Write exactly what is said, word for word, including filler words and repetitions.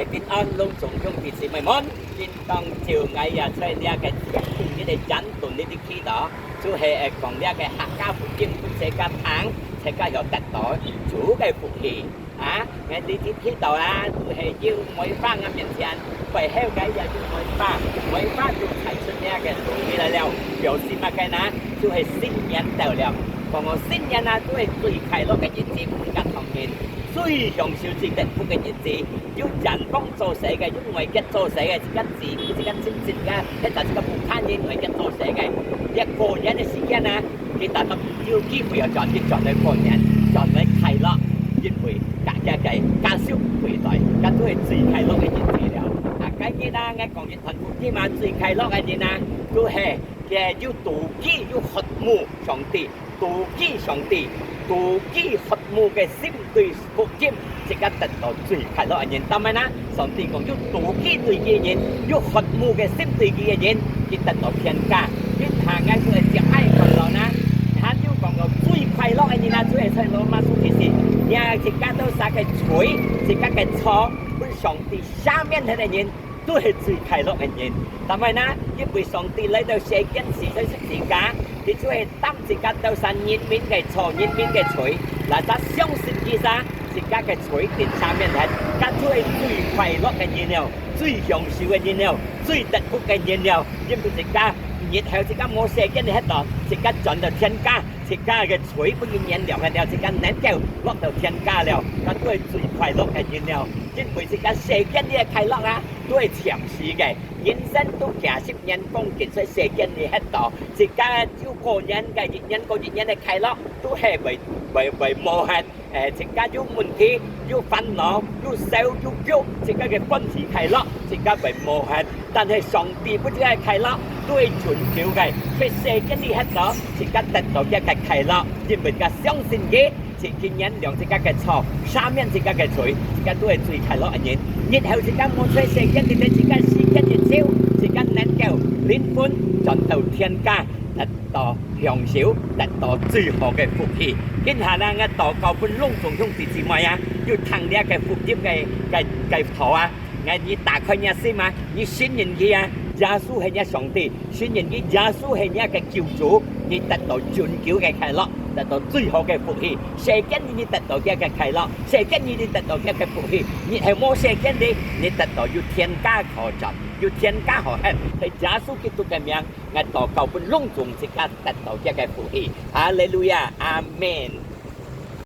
平安，攏總兄弟姊妹們，今當晝𠊎也在這个天父日个眼中裡个祈禱，就係會講這个客家福音分自家聽，自家有得到主个福氣。啊，𠊎這日祈禱啦，就係有梅花啊面前，背後个也有梅花，梅花就開出這个路起來了，表示麼个呢？就係新年到了。講到新年啊，就係最快樂个日子，自家同人最享受、最得福个日子。 有陽光做事个，有外國做事个，自家姊妹、自家親戚个，或者自家屋下人外國做事个。這過年个時間啊，佢大家有機會啊，轉去轉來過年，轉來快樂，因為大家个家屬回來，該就係最快樂个日子了。啊，該日啊，𠊎講一段福音啊，最快樂个人啊，就係佢有妒忌、有渴慕上帝。 妒忌上帝，妒忌渴慕个心對福音，自家得到最快樂个人。當然啦，上帝講有妒忌對佢个人，有渴慕个心對佢个人，佢得到天家。今下𠊎就係接下講到呢，還有講到最快樂个人啊，就係在羅馬書第四，也係自家兜儕个罪，自家个錯，分上帝赦免忒个人， 都係最快樂个人。但係呢，因為上帝來到世間死在十字架，佢就係擔自家兜儕人民个錯、人民个罪，哪儕相信佢儕，自家个罪定赦免忒，該就係最快樂个人了，最享受个人了，最得福个人了。因為自家日後自家無世間个忒咯，自家轉到天家，自家个罪分佢原諒忒了，自家能夠落到天家了，該就係最快樂个人了。因為自家世間个快樂啊， 都係暫時个，人生都幾十年光景，在世間裡歇到，自家有過年个，一年過一年个快樂，都係會，會，會無忒。誒，自家有問題，有煩惱，有愁，有憂，自家个歡喜快樂，自家會無忒。但係上帝分自家个快樂，都係長久个，在世間裡歇到，自家得到佢个快樂，因為自家相信佢， 自家原諒自家个錯，赦免自家个罪，自家都係最快樂个人。日後自家無在世間裡，自家時間一久，自家能夠靈魂轉到天家，得到享受，得到最好个福氣。今下呢，𠊎禱告分攏總兄弟姊妹啊，有聽這个福音个，个，个道啊，𠊎你打開你个心啊，你信任佢啊，耶穌係你个上帝， 信任佢耶穌係你个救主，你得到永久个快樂，得到最好个福氣。世間你得到佢个快樂，世間你得到佢个福氣，你係無世間个，你得到有天家可轉，有天家可享。在耶穌基督个名，𠊎禱告分攏總自家得到佢个福氣。哈利路亞，阿門。